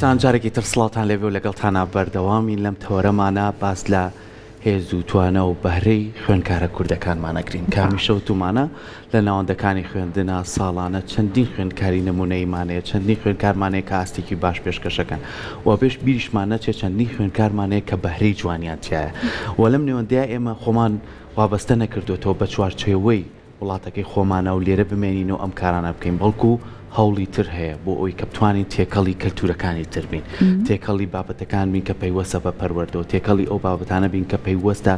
خۆشەویستان جارێکی تر سڵاوتان لێبێ و لەگەڵتانا بەردەوامین لەم تەوەرەمانە باس لە هێز و توانا و بەهرەی خوێندکارە کوردەکانمان ئەگرین کە هەمیشە وتومانە لە ناوەندەکانی خوێندنا ساڵانە چەندین خوێندکاری نمونەییمان هەیە چەندین خوێندکارمان هەیە کە ئاستێکی باش پێشکەشەکەن و بێش بیریشمان نەچێت چەندین خوێندکارمان هەیە کە بەهرەی جوانیان تیایە و لەم نێوەندەیا ئێمە خۆمان وابەستە نەکردۆتەوە بە چوارچێوەی وڵاتەکەی خۆمانە و لێرە بمێنین و ئەم کارانە بکەین، بەڵکو هەوڵی تر هەیە بۆ ئەوەی کە بتوانین تێکەڵی کەلتورەکانی تر بین، تێکەڵی بابەتەکان بین کە پەیوەستە بە پەروەردەوە، تێکەڵی ئەو بابەتانە بین کە پەیوەستە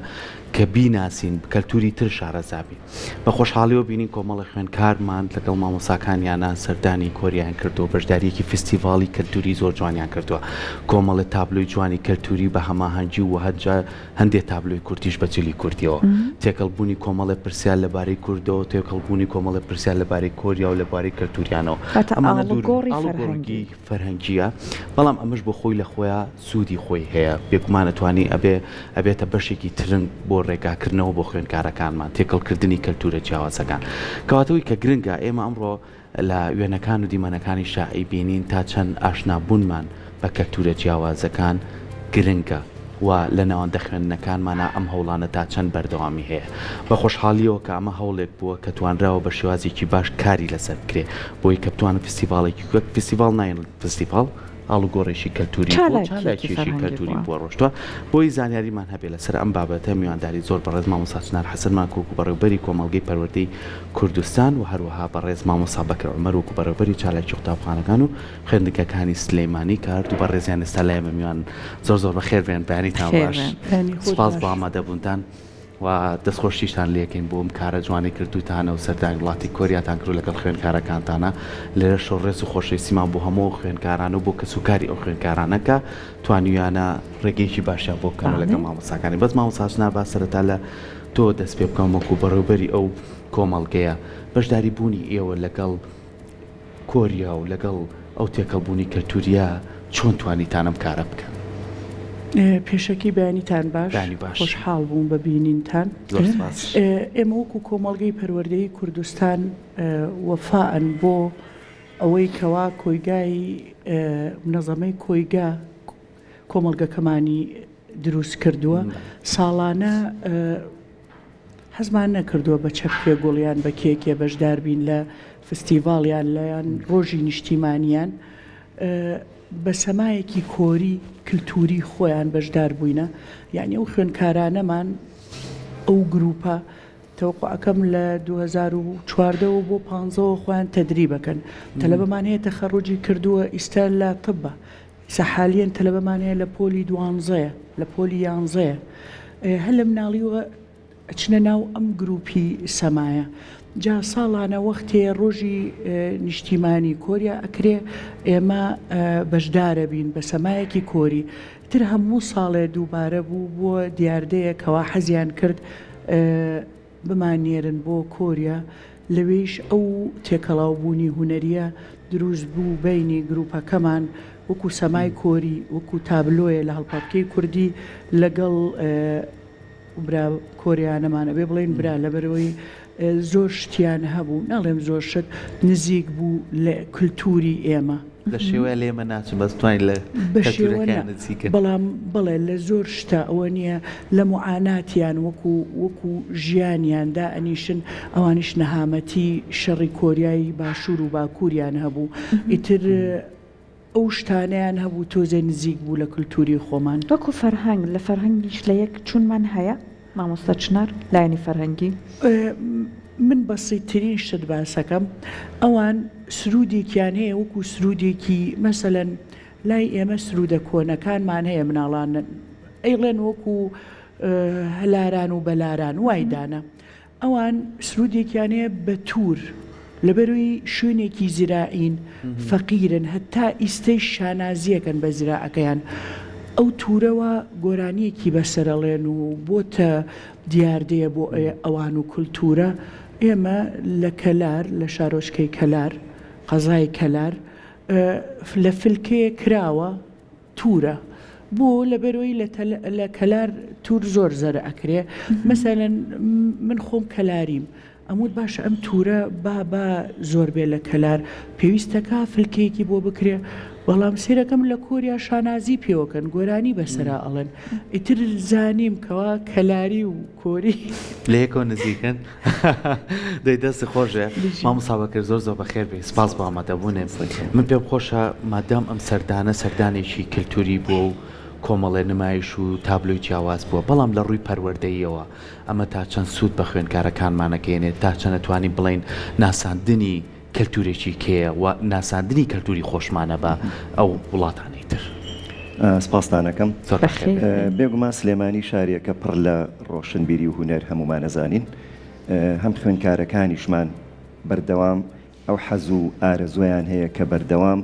کە بیناسین، کەلتوری تر شارەزا بین. بە خۆشحاڵیەوە بینین کۆمەڵە خوێندکارمان لەگەڵ مامۆستاکانیانا سەردانی کۆریایان کردووە، بەشدارییەکی فستیڤاڵی کەلتوری زۆر جوانیان کردووە، کۆمەڵە تابلۆی جوانی کەلتوری بە هەماهەنگی و هەنجا هەندێ تابلۆی کوردیش بە جلی کوردیەوە. تێکەڵ بوونی کۆمەڵێ پرسیار لە بارەی کوردەوە، تێکەڵ بوونی کۆمەڵێ پرسیار لە بارەی کۆریا و لە بارەی کەلتوریانەوە. واتە ئەمانە دوور ئاڵوگۆڕی ئاڵوگۆڕی فەرهەنگی. فەرهەنگییە، بەڵام ئەمەش بۆ خۆی لە خۆیا سوودی خۆی هەیە. بێگومان ئەتوانی ئەبێ ئەبێتە بەشێکی ترن بۆ ڕێگاکردنەوە بۆ خوێندکارەکانمان، تێکەڵ کردنی کەلتورە جیاوازەکان. کەواتە ئەوەی کە گرنگە ئێمە ئەمڕۆ لە وێنەکان و دیمەنەکانیشا ئەیبینین تا چەند ئاشنابوونمان بە کەلتوورە جیاوازەکان گرنگە و لە ناوەندە خوێندنەکانمانا ئەم هەوڵانە تا چەند بەردەوامی هەیە. بە خۆشحاڵییەوە کە ئەمە هەوڵێک بووە کە توانراوە بە شێوازێکی باش کاری لەسەر بکرێ بۆی کە بتوانن فستیڤاڵێکی وەک فستیڤاڵ نایڵێن فستیڤاڵ، ئاڵوگۆڕێکی کەلتووری بووە، چالاکییەکی چالاکییەکی فەرهەنگی کەلتووری بووە. بووە ڕۆشتووە. بۆی زانیاریمان هەبێ لەسەر ئەم بابەتە میوانداری زۆر بەڕێز مامۆستا چنار حەسەنمان کە وەکوو بەڕێوبەری کۆمەڵگەی پەروەردەی کوردستان و هەروەها بەڕێز مامۆستا بەکر عومەر وەکوو بەڕێوبەری چالاکی قوتابخانەکان و خوێندنگەکانی سلێمانی کە هەردوو بەڕێزیان ئێستا لای ئێمە میوانن زۆر زۆر بەخێر بێن بەیانیتان خێر باش بێن. بەیانی خۆت سوپاس بۆ باش. ئامادەبوونتان. و دەستخۆشیشتان لێکەین بۆ ئەم کارە جوانەی کردووتانە و سەردانی وڵاتی کۆریاتان کردو لەگەڵ خوێندکارەکانتانە لێرەشەوە ڕێز و خۆشەویستیمان بۆ هەموو ئەو خوێندکارانە و بۆ کەسوکاری ئەو خوێندکارانە کە توانیویانە ڕێگەیەکی باشیان بۆ بکەنەوە لەگەڵ مامۆستاکانی بەس مامۆستا چنار با سەرەتا لە تۆ دەست پێ بکەم وەکو بەڕێوبەری ئەو کۆمەڵگەیە بەشداری بوونی ئێوە لەگەڵ کۆریا و لەگەڵ ئەو تێکەڵبوونی کەلتوریە چۆن توانیتان ئەم کارە بکەن؟ پێشەکی بەیانیتان باش، بەیانی باش. خۆشحاڵ بووم بە بینینتان. زۆر سپاس. ئێمە وەکو کۆمەڵگەی پەروەردەیی کوردستان وەفائن بۆ ئەوەی کەوا کۆیگای منەزەمەی کۆیگا کۆمەڵگەکەمانی دروست کردووە ساڵانە حەزمان نەکردووە بە چەپکێ گوڵ یان بە کێکێ بەشدار بین لە فستیڤاڵ یان لە یان ڕۆژی نیشتیمانیان بە سەمایەکی کۆری کلتوری خۆیان بەشدار بووینە یعنی ئەو خوێندکارانەمان ئەو گروپە تەوقعەکەم لە 2014 وە بۆ پانزەوە خۆیان تەدریبەکەن تەلەبەمان هەیە تەخەڕوجی کردووە ئیستا لە طبە ئیستا حالیەن تەلەبەمان هەیە لە پۆلی دوانزەیە لە پۆلی یانزەیە هەر لە مناڵیوە ئەچنە ناو ئەم گروپی سەمایە جا ساڵانە وەختێ ڕۆژی نیشتیمانی کۆریا ئەکرێ ئێمە بەشدارە بین بە سەمایەکی کۆری تر هەموو ساڵێ دووبارە بوو بووە دیاردەیە کەوا حەزیان کرد بماننێرن بۆ کۆریا، لەوێیش ئەو تێکەڵاوبوونی هونەرییە دروست بوو بەینی گروپەکەمان وەکو سەمای کۆری، وەکو تابلۆیە لە هەڵپەڕکێی کوردی لەگەڵ برا کۆریانەمان، ئەبێ بڵێین برا لەبەرئەوەی زۆر شتیان هەبوو، ناڵێم زۆر شت، نزیک بوو لە کلتوری ئێمە. لە شێوە لە ئێمە ناچن بەس توانین لە بە شێوە کەلتورەکەیان نا نزیکن. بەڵام بەڵێ لە زۆر شتا ئەوە نییە لە موعاناتیان وەکو وەکو ژیانیان دائەنیشن ئەوانیش نەهامەتی شەڕی کۆریای باشوور و باکووریان هەبوو ئیتر ئەو شتانەیان هەبوو تۆزێ نزیک بوو لە کلتوری خۆمان. وەکو فەرهەنگ لە فەرهەنگیش لە یەک چوونمان هەیە؟ مامۆستا چنار، لایەنی فەرهەنگی؟ من بەسیتترین شت باسەکەم، ئەوان سروودێکیان هەیە وەکو سروودێکی مەسەلەن لای ئێمە سروودە کۆنەکانمان هەیە مناڵان ئەیڵێن وەکو هەلاران و بەلاران وای دانا ئەوان سرودێکیان هەیە بە تور لەبەروی شوێنێکی زراعین فەقیرن هەتا ئیستەیش شانازیەکەن بە زراعەکەیان ئەو تورەوە گۆرانیەکی بەسەرەڵێن و بۆتە دیاردەیە بۆ ئەوان و کولتورە ئێمە لە کەلار لە شارۆچکەی کەلار قەزای کەلار لە فلکەیە کراوە تورە بۆ لەبەرئەوەی لە تەل لە کەلار تور زۆر زەرع ئەکرێ مەسەلەن من خۆم کەلاریم. ئەموت باشە ئەم تورە با با زۆر بێ لە کەلار پێویستەکا فلکەیەکی بۆ بکرێ بەڵام سەیرەکەم لە کۆریا شانازی پێوەکەن گۆرانی بەسەرا ئەڵێن ئیتر زانیم کەوا کەلاری و کۆری لە یەکەوە نزیکن دەی دەست خۆشێ مامۆستا بەکر زۆر زۆر بەخێر بێی سپاس بۆ ئامادەبوونێ من پێم خۆشە مادام ئەم سەردانە سەردانێکی کلتوری بووە و کۆمەڵێ نمایش و تابلۆی جیاواز بووە بەڵام لە ڕووی پەروەردەییەوە ئەمە تا چەند سوود بە خوێندکارەکانمان ئەگەیەنێت، تا چەند ئەتوانین بڵێین ناساندنی کەلتوورێکی کێیە و ناساندنی کەلتووری خۆشمانە بە ئەو وڵاتانەی تر؟ سپاستان ئەکەم. زۆر بەخێر بێن. بێگومان سلێمانی شارێکە پڕ لە ڕۆشنبیری و هونەر هەموومان ئەزانین هەم خوێندکارەکانیشمان بەردەوام ئەو حەز و ئارەزوەیان هەیە کە بەردەوام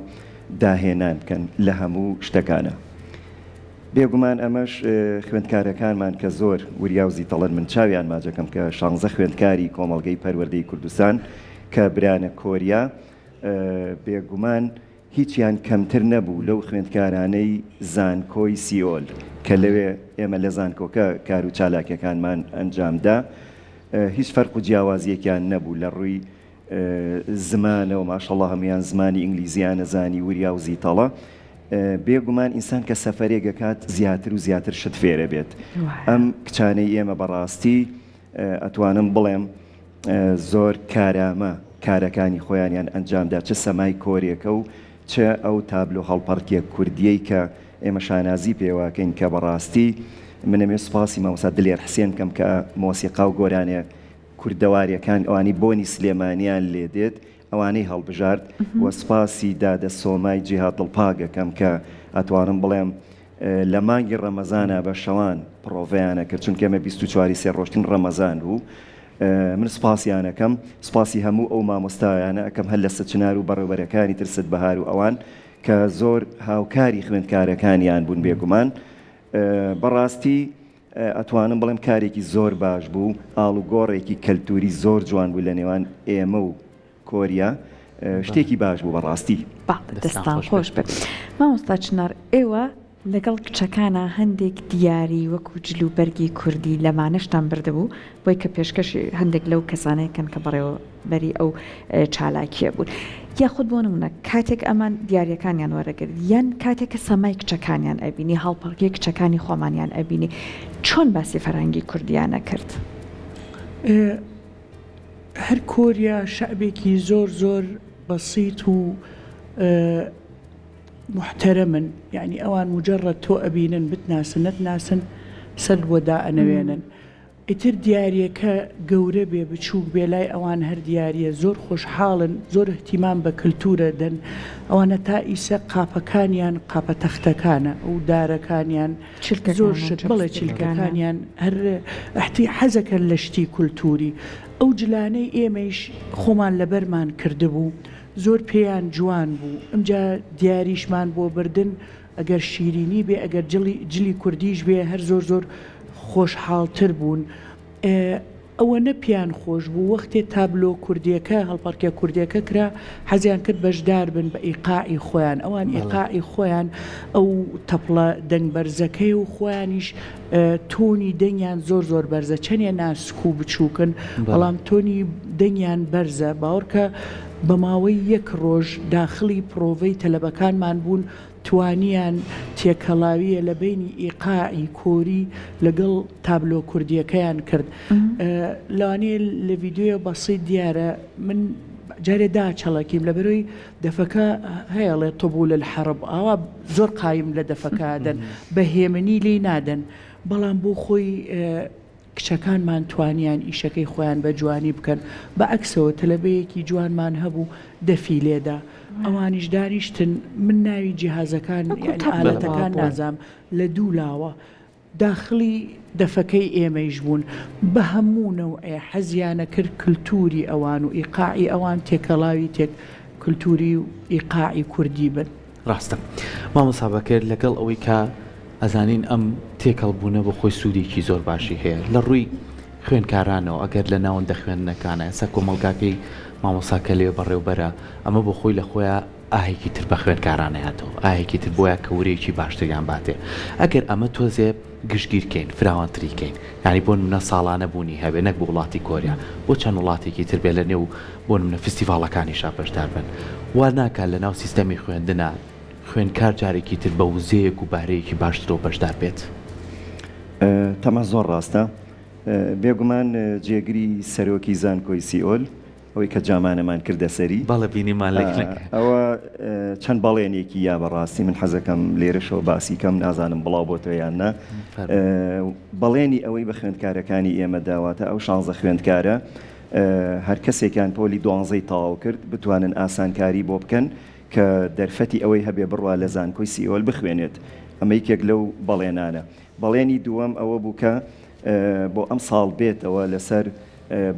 داهێنان بکەن لە هەموو شتەکانا. بێگومان ئەمەش خوێندکارەکانمان کە زۆر وریا و زیتەڵن من چاویان ماجەکەم کە شانزە خوێندکاری کۆمەڵگەی پەروەردەی کوردستان کە برانە کۆریا بێگومان هیچیان کەمتر نەبوو لەو خوێندکارانەی زانکۆی سیۆل کە لەوێ ئێمە لە زانکۆکە کار و چالاکیەکانمان ئەنجامدا هیچ فەرق و جیاوازیەکیان نەبوو لە ڕووی زمانەوە ماشەڵا هەموویان زمانی ئینگلیزیان ئەزانی وریا و زیتەڵە بێ گومان ئینسان کە سەفەرێک ئەکات زیاتر و زیاتر شت فێرە بێت ئەم کچانەی ئێمە بەڕاستی ئەتوانم بڵێم زۆر کارامە کارەکانی خۆیانیان ئەنجامدا چ سەمای کۆرێکە و چ ئەو تابلۆ هەڵپەڕکێ کوردیەی کە ئێمە شانازی پێواکەین کە بەڕاستی منەمێ سوپاسی مامۆستا دلێر حسێن بکەم کە مۆسیقا و گۆرانێ کوردەواریەکان ئەوانەی بۆنی سلێمانیان لێ دێت ئەوانەی هەڵبژارد و سپاسی دادە سۆمای جیهاد دڵپاک ئەکەم کە ئەتوانم بڵێم لە مانگی ڕەمەزانا بە شەوان پڕۆڤەیان ئەکرد چونکە ئێمە 24 سێ ڕۆشتین ڕەمەزان بوو من سپاسیان ئەکەم سپاسی هەموو ئەو مامۆستایانە ئەکەم هەر لە سچنار و بەڕێوبەرەکانی تر ست بەهار و ئەوان کە زۆر هاوکاری خوێندکارەکانیان بوون بێگومان بەڕاستی ئەتوانم بڵێم کارێکی زۆر باش بوو، ئاڵوگۆڕێکی کەلتوری زۆر جوان بوو لە نێوان ئێمە و کۆریا، شتێکی باش بوو بەڕاستی. بەڵێ دەستان خۆش بێت. مامۆستا چنار ئێوە لەگەڵ کچەکانا هەندێک دیاری وەکو جل و بەرگی کوردی لەمانەشتان بردبوو بۆی کە پێشکەشی هەندێک لەو کەسانەی کەن کە بەڕێوە بەری ئەو چالاکیە بوون یاخود بۆ نمونە کاتێک ئەمان دیاریەکانیان وەرەگرت یان کاتێک کە سەمای کچەکانیان ئەبینی هەڵپەڕکێ کچەکانی خۆمانیان ئەبینی چۆن باسی فەرهەنگی کوردیان ئەکرد؟ هەر کۆریا شەعبێکی زۆر زۆر بەسیت و موحتەرەمن یانی ئەوان موجەڕەد تۆ ئەبینن بتناسن نەتناسن سەرت بۆ دائەنەوێنن ئیتر دیاریەکە گەورە بێ بچوک بێ لای ئەوان هەر دیاریە زۆر خۆشحاڵن زۆر اهتیمام بە کلتورە دەن ئەوانە تا ئیسە قاپەکانیان قاپە تەختەکانە و دارەکانیان زۆر شت بەڵێ چیلکەکانیان هەر احتی حەزەکەن لە شتی کولتوری ئەو جلانەی ئێمەیش خۆمان لەبەرمان کردبوو زۆر پێیان جوان بوو ئمجا دیاریشمان بۆ بردن ئەگەر شیرینی بێ ئەگەر جلی جلی کوردیش بێ هەر زۆر زۆر خۆشحاڵتر بوون ئەوەنە پێیان خۆش بوو وەختێ تابلۆ کوردیەکە هەڵپەڕکێ کوردیەکە کرا حەزیان کرد بەشدار بن بە ئیقاعی خۆیان ئەوان ئیقاعی خۆیان ئەو تەپڵە دەنگ بەرزەکەی و خۆیانیش تۆنی دەنگیان زۆر زۆر بەرزە چەنێ ناسک و بچووکن بەڵام تۆنی دەنگیان بەرزە باوەڕکە بە ماوەی یەک ڕۆژ داخڵی پڕۆڤەی تەلەبەکانمان بوون توانیان تێکەڵاویە لە بەینی ئیقاعی کۆری لەگەڵ تابلۆ کوردیەکەیان کرد لەوانەیە لە ڤیدیۆیە بەسیت دیارە من جارێ داچەڵەکیم لەبەرەوەی دەفەکە هەیەڵێ طبول الحرب ئاوا زۆر قایم لە دەفەکە دەن بە هێمنی لێی نادەن بەڵام بۆ خۆی کچەکانمان توانیان ئیشەکەی خۆیان بە جوانی بکەن، بە عەکسەوە تەلەبەیەکی جوانمان هەبوو دەفی لێدا، ئەوانیش دانیشتن، من ناوی جیهازەکان یانی ئالەتەکان نازانم، لە دوو لاوە داخڵی دەفەکەی ئێمەیش بوون، بە هەموو نەوعێ حەزیانە کرد کلتوری ئەوان و ئیقاعی ئەوان تێکەڵاوی تێک کلتوری و ئیقاعی کوردی بن. ڕاستە مامۆستا بەکر لەگەڵ ئەوەی کە ئەزانین ئەم تێکەڵ بوونە بۆ خۆی سوودێکی زۆر باشی هەیە لە ڕووی خوێندکارانەوە ئەگەر لە ناوەندە خوێندنەکانە ئێستا کۆمەڵگاکەی مامۆستا کە لەوێ بەڕێوبەرە ئەمە بۆ خۆی لە خۆیا ئاهێکی تر بە خوێندکاران ئەیاتەوە ئاهێکی تر بۆیان کە ورەیەکی باشتریان باتێ ئەگەر ئەمە تۆزێ گشتگیر کەین فراوانتری کەین یانی بۆ نمونە ساڵانە بوونی هەبێ نەک بۆ وڵاتی کۆریا بۆ چەند وڵاتێکی تر بێ لە نێو بۆ نمونە فستیڤاڵەکانیشا بەشدار بن وا ناکا لە ناو سیستەمی خوێندنا خوێندکار جارێکی تر بە وزەیەک و بەهرەیەکی باشترەوە بەشدار بێت؟ تەمە زۆر ڕاستە. بێگومان جێگری سەرۆکی زانکۆی سیئۆل ئەوەی کە جامانەمان کردە سەری. بەڵێ بینیمان لە ئەوە چەند بەڵێنێکی یا بەڕاستی من حەزەکەم لێرەشەوە باسی کەم نازانم بڵاو بۆتەوە یان نا بەڵێنی ئەوەی بە خوێندکارەکانی ئێمە داواتە ئەو شانزە خوێندکارە هەر کەسێکیان پۆلی دوانزەی تەواو کرد بتوانن ئاسانکاری بۆ بکەن کە دەرفەتی ئەوەی هەبێ بڕوا لە زانکۆی سیئۆل بخوێنێت ئەمە یەکێک لەو بەڵێنانە. بەڵێنی دووەم ئەوە بوو کە بۆ ئەمساڵ بێتەوە لەسەر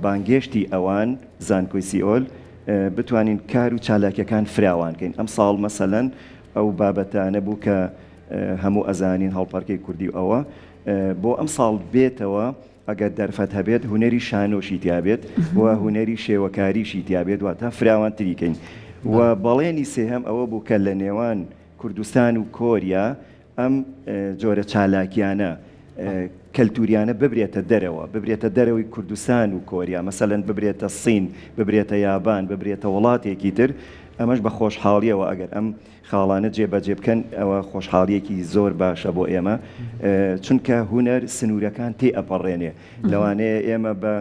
بانگێشتی ئەوان، زانکۆی سیئۆل، بتوانین کار و چالاکیەکان فراوان کەین. ئەمساڵ مەسەلەن ئەو بابەتانە بوو کە هەموو ئەزانین هەڵپەرکەی کوردی و ئەوە بۆ ئەمساڵ بێتەوە ئەگەر دەرفەت هەبێت هونەری شانۆشی تیابێت و هونەری شێوەکاریشی تیابێت واتە فراوانتری کەین. و بەڵێنی سێهەم ئەوە بوو کە لە نێوان کوردستان و کۆریا ئەم جۆرە چالاکیانە کەلتوریانە ببرێتە دەرەوە، ببرێتە دەرەوەی کوردستان و کۆریا، مەسەلەن ببرێتە سین، ببرێتە یابان، ببرێتە وڵاتێکی تر، ئەمەش بە خۆشحاڵیەوە ئەگەر ئەم خاڵانە جێبەجێ بکەن ئەوە خۆشحاڵیەکی زۆر باشە بۆ ئێمە، چونکە هونەر سنوورەکان تێ ئەپەڕێنێ، لەوانەیە ئێمە بە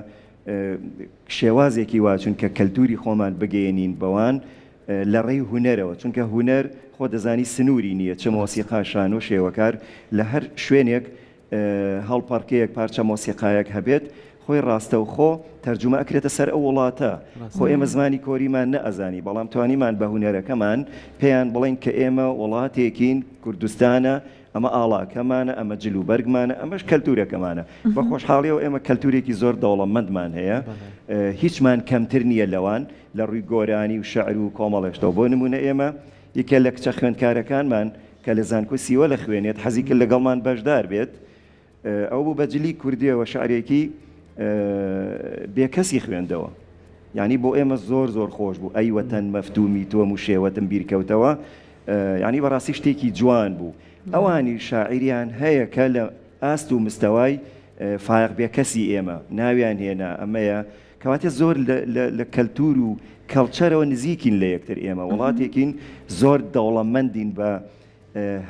شێوازێکی وا چونکە کەلتوری خۆمان بگەیەنین بەوان لە ڕێی هونەرەوە، چونکە هونەر خۆت دەزانی سنووری نییە، چ مۆسیقا، شانۆ، شێوەکار، لە هەر شوێنێک هەڵپەڕکێیەک، پارچە مۆسیقایەک هەبێت، خۆی ڕاستەوخۆ تەرجومە ئەکرێتە سەر ئەو وڵاتە. خۆ ئێمە زمانی کۆریمان نەئەزانی، بەڵام توانیمان بە هونەرەکەمان پێیان بڵێین کە ئێمە وڵاتێکین، کوردستانە، ئەمە ئاڵاکەمانە، ئەمە جل و بەرگمانە، ئەمەش کەلتوورەکەمانە. بە خۆشحاڵیەوە ئێمە کەلتوورێکی زۆر دەوڵەمەندمان هەیە، هیچمان کەمتر نییە لەوان. لە ڕووی گۆرانی و شعر و کۆمەڵێک شتەوە. بۆ نموونە ئێمە یەکێ لە کچە خوێندکارەکانمان کە لە زانکۆی سیوەلە خوێنێت حەزی کرد لەگەڵمان بەشدار بێت، ئەو بوو بە جلی کوردیەوە شعرێکی بێکەسی خوێندەوە. یانی بۆ ئێمە زۆر زۆر خۆش بوو، ئەی وەتەن مەفتومی تۆم و شێوەتم بیر کەوتەوە، یانی بەڕاستی شتێکی جوان بوو. ئەوانی شاعیریان هەیە کە لە ئاست و مستەوای فایەق بێکەسی ئێمە ناویان هێنا، ئەمەیە کەواتە زۆر لە کەلتور و کەڵچەرەوە نزیکین لە یەکتر ئێمە وڵاتێکین زۆر دەوڵەمەندین بە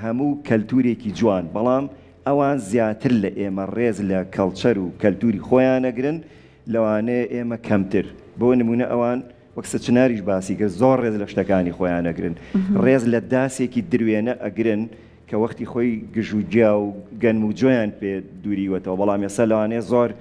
هەموو کەلتورێکی جوان بەڵام ئەوان زیاتر لە ئێمە ڕێز لە کەڵچەر و کەلتوری خۆیان ئەگرن لەوانەیە ئێمە کەمتر بۆ نمونە ئەوان وەک سچناریش باسی کرد زۆر ڕێز لە شتەکانی خۆیان ئەگرن ڕێز لە داسێکی دروێنە ئەگرن کە وەختی خۆی گژوگیا و گەنم و جۆیان پێ دوریوەتەوە بەڵام ئێستا لەوانەیە زۆر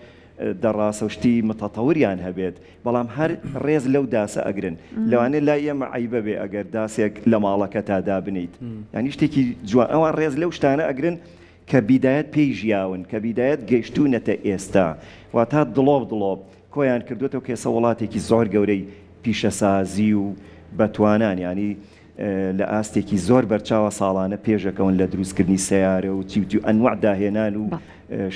دەڕاسە و شتی متەتەوریان هەبێت بەڵام هەر ڕێز لەو داسە ئەگرن لەوانەیە لای ئێمە عەیبە بێ ئەگەر داسێک لە ماڵەکەتا دابنیت یانی شتێکی جوان ئەوان ڕێز لەو شتانە ئەگرن کە بیدایەت پێی ژیاون کە بیدایەت گەیشتوونەتە ئێستا واتا دڵۆپ دڵۆپ کۆیان کردوێتەوە کە ئێستا وڵاتێکی زۆر گەورەی پیشەسازی و بەتوانان یانی لە ئاستێکی زۆر بەرچاوە ساڵانە پێشەکەون لە دروستکردنی سەیارە و چی و چی و ئەنواع داهێنان و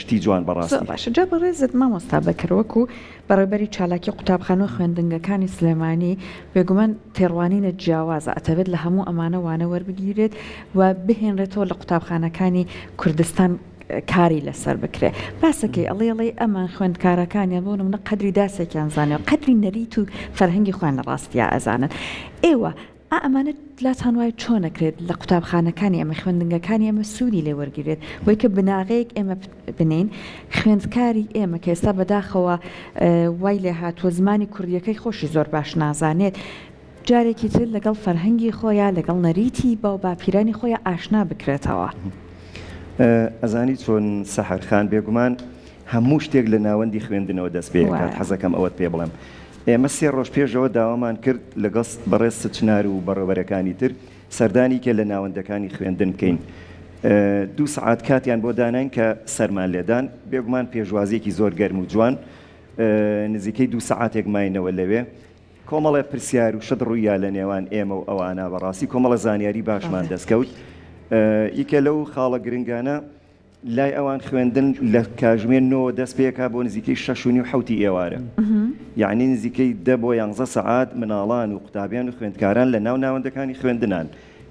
شتی جوان بەڕاستی. زۆر باشە جا بەڕێزت مامۆستا بەکر وەکو بەڕێوبەری چالاکی قوتابخانە و خوێندنگەکانی سلێمانی بێگومان تێڕوانینت جیاوازە ئەتەوێت لە هەموو ئەمانە وانە وەربگیرێت و بهێنرێتەوە لە قوتابخانەکانی کوردستان کاری لەسەر بکرێ باسەکەی ئەڵێ ئەڵێی ئەمان خوێندکارەکانیان بۆ نمونە قەدری داسێکیان زانیوە قەدری نەریت و فەرهەنگی خۆیان لە ڕاستیا ئەزانن ئێوە ئا ئەمانە لاتان وایە چۆن ئەکرێت لە قوتابخانەکانی ئێمە خوێندنگەکانی ئێمە سوودی لێ وەرگیرێت بۆی کە بناغەیەک ئێمە بنێین خوێندکاری ئێمە کە ئێستا بەداخەوە وای لێ هاتووە زمانی کوردیەکەی خۆشی زۆر باش نازانێت جارێکی تر لەگەڵ فەرهەنگی خۆیا، لەگەڵ نەریتی باو باپیرانی خۆیا ئاشنا بکرێتەوە. ئەزانی چۆن سەحەر خان، بێگومان هەموو شتێک لە ناوەندی خوێندنەوە دەست پێ ئەکات، حەزەکەم ئەوەت پێ بڵێم. ئێمە سێ ڕۆژ پێشەوە داوامان کرد لەگەڵ بەڕێز سچنار و بەڕێوبەرەکانی تر سەردانی کە لە ناوەندەکانی خوێندن بکەین. دوو سەعات کاتیان بۆ داناین کە سەرمان لێدان. بێگومان پێشوازییەکی زۆر گەرم و جوان. نزیکەی دوو سەعاتێک ماینەوە لەوێ. کۆمەڵێ پرسیار و شت ڕوویا لە نێوان ئێمە و ئەوانە بەڕاستی کۆمەڵە زانیاری باشمان دەستکەوت یکە لەو خاڵە گرنگانە لای ئەوان خوێندن لە کاژمێر نۆوە دەست پێکا بۆ نزیکەی شەش و نیو حەوتی ئێوارە. یەعنی نزیکەی دە بۆ یانزە سەعات مناڵان و قوتابیان و خوێندکاران لە ناو ناوەندەکانی خوێندنان.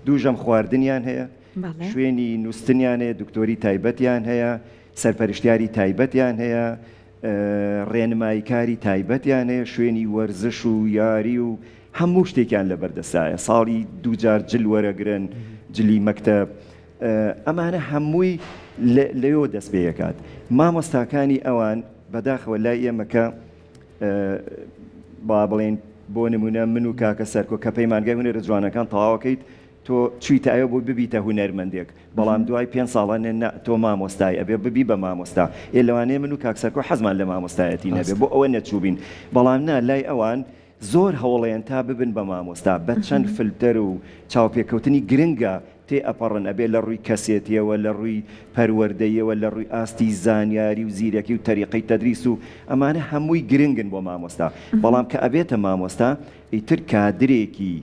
دوو ژەم خواردنیان هەیە، شوێنی نووستنیان هەیە، دکتۆری تایبەتیان هەیە، سەرپەرشتیاری تایبەتیان هەیە، ڕێنماییکاری تایبەتیان هەیە، شوێنی وەرزش و یاری و هەموو شتێکیان لەبەردەستایە، ساڵی دووجار جل وەرەگرن، جلی مەکتەب، ئەمانە هەمووی لەوێوە دەست پێ ئەکات. مامۆستاکانی ئەوان بەداخەوە لای ئێمە کە با بڵێین بۆ نمونە من و کاکە سەرکۆ کە پەیمانگای هونەرە جوانەکان تەواوەکەیت تۆ چویتە ئەوێ بۆی ببیتە هونەرمەندێک بەڵام دوای پێنج ساڵە نە نا تۆ مامۆستای ئەبێ ببی بە مامۆستا ئێ لەوانەیە من و کاک سەرکۆ حەزمان لە مامۆستایەتی نەبێ بۆ ئەوە نەچووبین بەڵام نا لای ئەوان زۆر هەوڵێن تا ببن بە مامۆستا بە چەند فلتەر و چاوپێکەوتنی گرنگە تێ ئەپەڕن ئەبێ لە ڕووی کەسێتیەوە لە ڕووی پەروەردەیەوە لە ڕووی ئاستی زانیاری و زیرەکی و تەریقەی تەدریس و ئەمانە هەمووی گرنگن بۆ مامۆستا بەڵام کە ئەبێتە مامۆستا ئیتر کادرێکی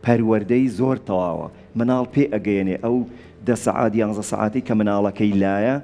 پەروەردەی زۆر تەواوە مناڵ پێ ئەگەیەنێ ئەو دە سەعات یانزە سەعاتەی کە مناڵەکەی لایە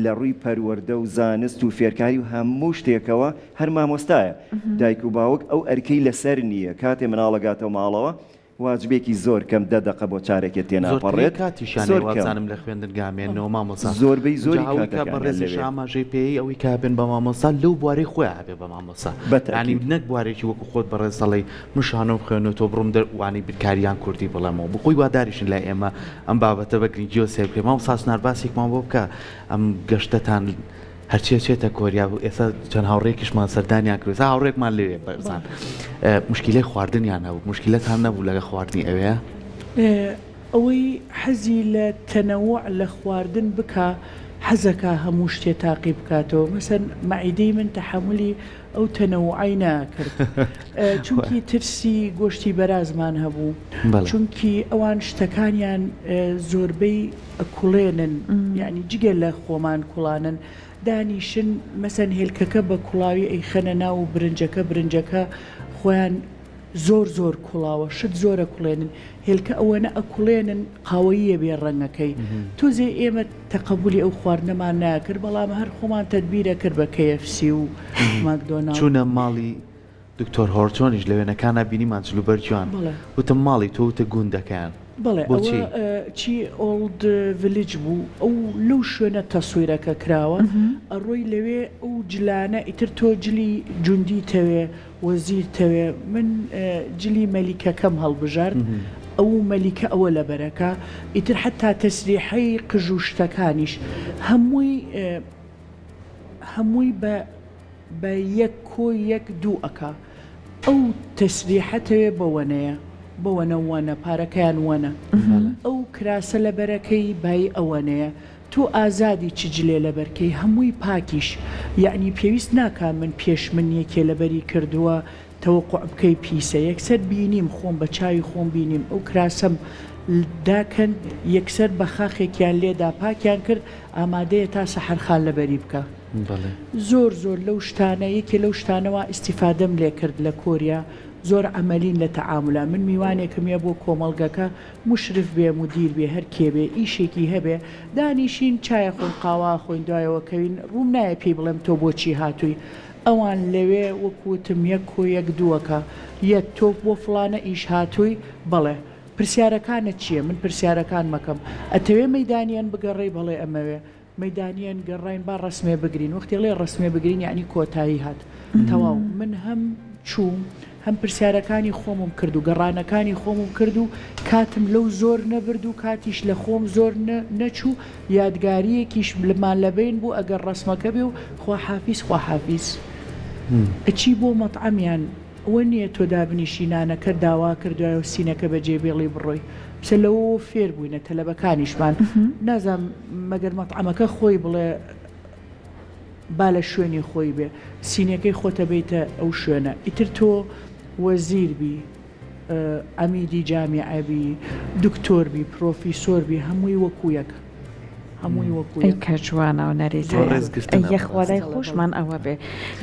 لە ڕووی پەروەردە و زانست و فێرکاری و هەموو شتێکەوە هەر مامۆستایە دایک و باوک ئەو ئەرکەی لەسەر نییە کاتێ مناڵ ئەگاتەوە ماڵەوە واجبێکی زۆر کەم دە دەقە بۆ چارەکێ زۆرترین تێناپەڕێت کاتیشیان زۆر هەیە کەم وابزانم لە خوێندنگا ئەمێننەوە مامۆستا زۆربەی جا زۆری ئەوەی کە کاتەکانیان بەڕێزیش لەوێ. ئاماژەی پێی ئەوەی کە بن بە مامۆستا لەو بوارەی خۆیان ئەبێ بە مامۆستا بە یانی تەئکید. نەک بوارێکی وەکو خۆت بەڕێز دەڵێی من شانۆم خوێندووە تۆ بڕۆم دەر وانەی بیرکاری یان کوردی بڵێمەوە بۆ خۆی وا داریشن لای ئێمە ئەم بابەتە بە گرنگیەوە سەیر بکرێ مامۆستا چنار باسێکمان بۆ بکە ئەم گەشتەتان هەرچی ئەچێتە کۆریا و ئێستا چەند هاوڕێکیشمان سەردانیان کرد ئێستا هاوڕێکمان لەوێ بەرزان مشکلەی خواردنیان هەبوو مشکلەتان نەبوو لەگە خواردنی ئەوێ؟ ئەوەی حەزی لە تەنەوع لە خواردن بکا حەزەکا هەموو شتێ تاقی بکاتەوە مەسەن مەعیدەی من تەحەمولی ئەو تەنەوعەی ناکرد چونکی ترسی گۆشتی بەرازمان هەبوو چونکی ئەوان شتەکانیان زۆربەی ئەکوڵێنن یانی جگە لە خۆمان کوڵانن دانیشن مەسەن هێلکەکە بە کوڵاوی ئەیخەنە ناو و برنجەکە برنجەکە خۆیان زۆر زۆر کوڵاوە شت زۆر ئەکوڵێنن هێلکە ئەوەنە ئەکوڵێنن قاوەییە بێ ڕەنگەکەی تۆزێ ئێمە تەقەبولی ئەو خواردنەمان ناکرد بەڵام هەر خۆمان تەدبیر ئەکرد بە KFC و ماکدۆناڵد. چوونە ماڵی دکتۆر هۆرتۆنیش لە وێنەکانا بینیمان جلوبەرگیان وتم ماڵی تۆ وتت گوندەکەیان بەڵێ ئەوە بۆچی؟ چی old village بوو ئەو لەو شوێنە تەسویرەکە کراوە ئەڕۆی لەوێ ئەو جلانە ئیتر تۆ جلی جوندی تەوێ وەزیر تەوێ من جلی مەلیکەکەم هەڵبژارد ئەو مەلیکە ئەوە لەبەرەکا ئیتر حەتا تەسریحەی قژ و شتەکانیش هەمووی هەمووی بە بە یەک کۆی یەک دوو ئەکا ئەو تەسریحە تەوێ بە وەنەیە بە وەنە وەنە پارەکەیان وەنە ئەو کراسە لەبەرەکەی بایی ئەوەنەیە تۆ ئازادی چ جلێ لەبەر کەی هەمووی پاکیش یەعنی پێویست ناکا من پێش من یەکێ لەبەری کردووە تەوەقوع بکەی پیسە یەکسەر بینیم خۆم بە چاوی خۆم بینیم ئەو کراسەم داکەند یەکسەر بەخاخێکیان لێدا پاکیان کرد ئامادەیە تا سەحەر خان لەبەری بکا. زۆر زۆر لەو شتانە یەکێ لەو شتانە وا ئیستیفادەم لێ کرد لە کۆریا زۆر عەمەلین لە تەعامولا من میوانێکم یە بۆ کۆمەڵگەکە موشرف بێ مودیر بێ هەر کێ بێ ئیشێکی هەبێ دانیشین چایە خۆین قاوە ئەخۆین دوایەوە کەوین ڕووم نایە پێی بڵێم تۆ بۆچی هاتووی ئەوان لەوێ وەک وتم یەک کۆ یەک دووەکە یە تۆ بۆ فڵانە ئیش هاتووی بەڵێ پرسیارەکانت چییە من پرسیارەکانم ئەکەم ئەتەوێ مەیدانیەن بگەڕێی بەڵێ ئەمەوێ مەیدانیەن گەڕاین با ڕەسمێ بگرین وەختی ئەڵێ ڕەسمێ بگرین یەعنی کۆتایی هات تەواو من هەم چووم هەم پرسیارەکانی خۆمم کرد و گەڕانەکانی خۆمم کرد و کاتم لەو زۆر نەبرد و کاتیش لە خۆم زۆر نەچوو یادگاریەکیش مان لەبەین بوو ئەگەر ڕەسمەکە بێ و خواحافیز خواحافیز ئەچی بۆ مەتعەمیان ئەوە نییە تۆ دابنیشی نانەکەت داوا کرد دوایەوە سینەکە بەجێ بێڵی بڕۆی بسە لەوەوە فێر بووینە تەلەبەکانیشمان نازانم مەگەر مەتعەمەکە خۆی بڵێ با لە شوێنی خۆی بێ سینەکەی خۆتە بیتە ئەو شوێنە ئیتر تۆ وەزیر بی عەمیدی جامیعە بی دکتۆر بی پرۆفیسۆر بی هەمووی وەکو یەک. هەمووی وەکو ئەی یەک. کە جوانە و نەریتە زۆر یان ڕێزگرتنە ئەی یەخوا بەڕاستی. لای خۆشمان ئەوە بێ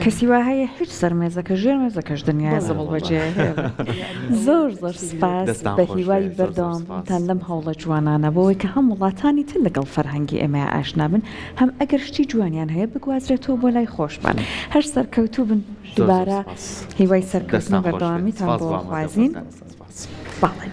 کەسی وا هەیە هیچ سەر مێزەکە ژێر مێزەکەش دنیایە بەڵێ زبڵ وەڵا. بەجێ هێڵێ یانی ئەوە زۆر زۆر سەیری سپاس دەستان بە خۆش هیوای بێ زۆر زۆر بەردەوام سپاس. بوونتان لەم هەوڵە جوانانە بۆوەی کە هەم وڵاتانی تر لەگەڵ فەرهەنگی ئێمەیا ئاشنا بن هەم ئەگەر شتی جوانیان هەیە بگوازرێتەوە بۆ لای خۆشمان هەر سەرکەوتوو بن زۆر زۆر دووبارە سپاس. هیوای سەرکەوتن دەستان و خۆش بێ بەردەوامیتان سپاس بۆ بۆ خوازین ئامادەبوونتان. سپاس. بەڵێ.